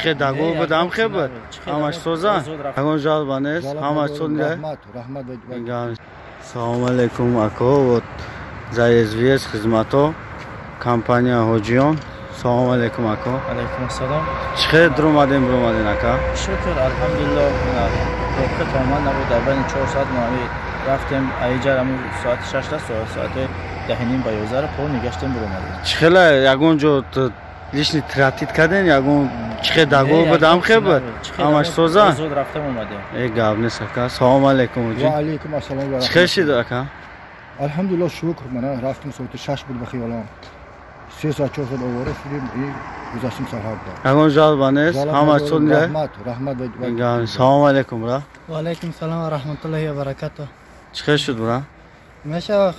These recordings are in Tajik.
Чӣ дагу буд, ҳам хе буд, ҳамаш соза, ягон жалба нест, ҳамаш соз. Раҳмат, раҳмат. Салому алейкум, ако. Вот заезд, въезд, хизмато компания Ҳоҷиён. Салому алейкум, ако. Алейкум ассалом. Чӣ хел дуромадем, буромадем, ака? Шукр, алҳамдулиллоҳ, пробка тамоман набуд. Дар байни 4 соат мо рафтем аиҷар, ҳамун соати 6-та, соати 10:30 ба 11 пол нигаштем, буромадем. Чӣ хела, ягон ҷо лишний тратить карден, ягон чӣ хел даго буд, ҳам хел буд, ҳамаш соза? Зуд рафтем, омадем. Э, гап нест, ака. Салому алейкум, ҳоҷӣ. Ва алейкум ассалом. Чӣ хел шид, ака? Алҳамдулиллоҳ, шукр. Мана рафтем, соати 6 буд ба хиёлам, 3 соат, 4 соат овора шудем, гузаштем сарҳадда. Ягон жалба нест, ҳамаш соз. Раҳмат, раҳмат. Салому алейкум, бра. Ва алейкум салом ва раҳматуллоҳи ва баракатуҳ. Чӣ хел шуд, бра? Меша,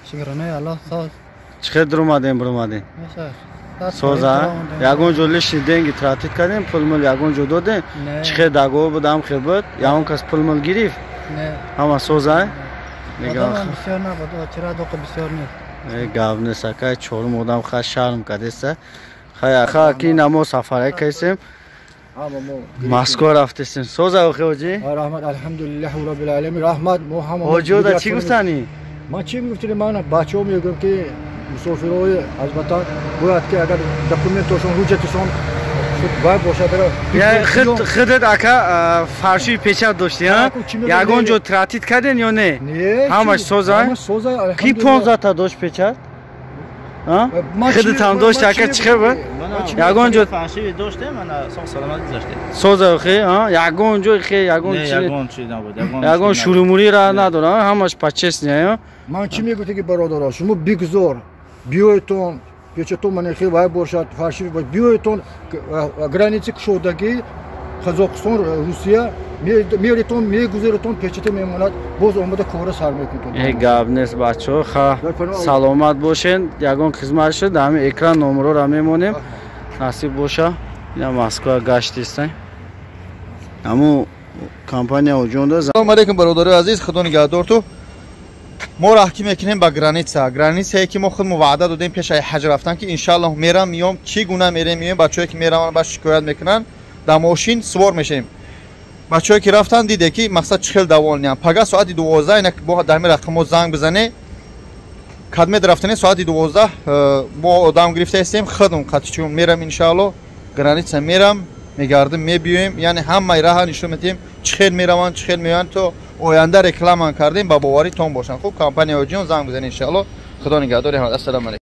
шукронаи Аллоҳ, соз. Чӣ хел дуромадем, буромадем? Меша. Соза? Ягон ҷо лишний деньги тратить кардем, пулмул ягон ҷо додем? Чӣ хел даго буд, ҳам хел буд, ягон кас пулмул гирифт? Ҳама соза? Бисёр набуд, чира доқа бисёр нест. Гап нест, ака. Чорум одам ха шарм кардеста. Ха ки намо сафара кайсем, Москва рафтесем. Соза, охи, ҳоҷӣ? Раҳмат, алҳамдулиллаҳи роббил аламин, раҳмат. Мо ҳама Ҳоҷиода чӣ гуфтанӣ? Ман чӣ мегуфтем? Ман бачаҳо мегӯям, ки мусофирҳои аз ватан бояд ки агар документошон, ҳуҷҷаташон вай бошад. Худат, ака, фальшивый печать дошти, ягон ҷо тратить карден ё не? Ҳамаш соза? Ки 15-та дошт печать, худатам дошти, ака? Чӣ хел буд, ягон ҷо? Фальшивый доштем, ана соғ саломат гузаштем. Соза, хе? Ягон ҷо хе, ягон ягон шурумурӣ ра надорам, ҳамаш по-честный. Ман чӣ мегуфте, ки бародаро, шумо бигзор биёетон, печатон мана хел вай бошад, фальшивый, биёетон, граница кушодагӣ Қазоқистон, Русия, меритон, мегузаретон, печата мемонад, боз омада кора сар мекунед. Э, гап нест, бачаҳо. Ха, саломат бошен. Ягон хизмат шуд, ҳамин экран номерора мемонем, насиб боша. Ина Москва гаштистан, ҳамун компания ҳоҷонда. Салому алейкум, бародарои азиз, худо нигаҳдорту. Мо раҳкӣ мекунем ба граница, границае ки мо худмо ваъда додем пеш ай ҳаҷ рафтан, ки иншааллоҳ мерам, миём. Чӣ гуна мерем, миём? Бачаҳое ки мераванд, ба шикоят мекунанд. Дар мошин сувор мешавем. Бачаҳое ки рафтанд, диде ки мақсад чӣ хел довольный ям. Пага соати 12 инак бо дар ҳамин рақамҳо занг бизане. Кадмед рафтане, соати 12 мо одам гирифтаистем, худм қатичун мерам, иншааллоҳ. Граница мерам, мегардим, мебиёем, яъне ҳамаи раҳа нишон медиҳем, чӣ хел мераванд, чӣ хел меоянд. То оянда рекламан кардем, ба боваритон бошанд. Хуб, компания Ҳоҷиён, занг бизанед, иншааллоҳ. Худо нигаҳдори. Ассалому алайкум.